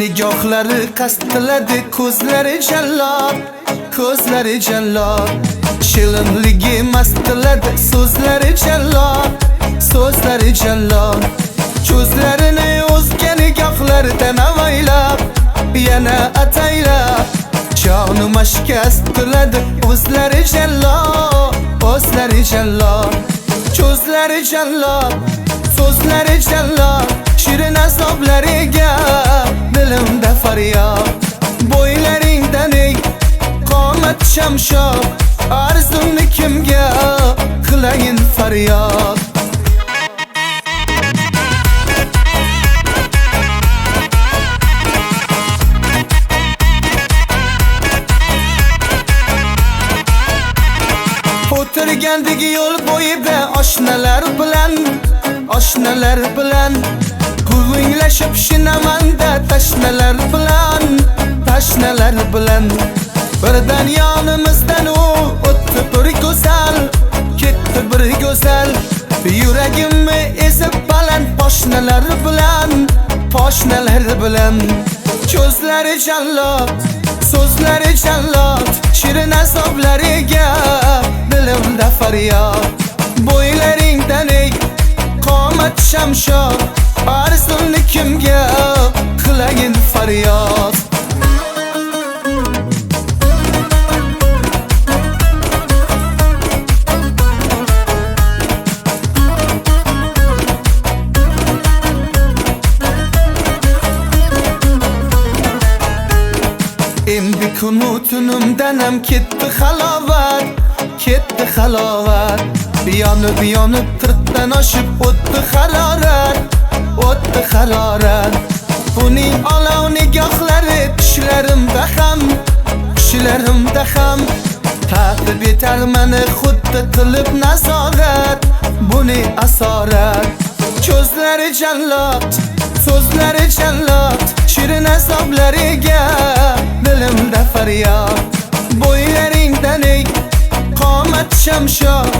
Nigohlari qasd qiladi, ko'zlari jallod, ko'zlari jallod. Shirinligi mast qiladi, so'zlari jallod, so'zlari jallod. Ko'zlarini o'zga nigohlardan avaylab, yana ataylab, jonim shikast qiladi, o'zlari jallod, o'zlari jallod. Ko'zlari jallod, so'zlari jallod, shirin azoblariga dilimda faryod. Bo'ylaringdan ey qomat shamshod, arzimni kimga qilayin faryod. O'tirgandik yo'l bo'yida oshnalar bilan, oshnalar bilan. Gurunglashib shinamanda tashnalar bilan, tashnalar bilan. Birdan yonimizdan u o'tdi bir go'zal, ketdi bir go'zal. Yuragimni ezib baland poshnalar bilan, poshnalar bilan. Ko'zlari jallod, so'zlari jallod, shirin azoblariga dilimda faryod. Bo'ylaringdan ey qomat shamshod, arzimni kimga qilayin faryod. Endi kunu tunimdan ham ketdi halovat, ketdi halovat. Yonib yonib qirqdan oshib o'tdi harorat, o'tdi harorat. Uning olov nigohlari tushlarimda ham, tushlarimda ham. Ta'qib etar meni xuddi qilib nazorat, buni asorat. Ko'zlari jallod, so'zlari jallod, shirin azoblariga dilimda faryod. Bo'ylaringdan ey qomat shamshod,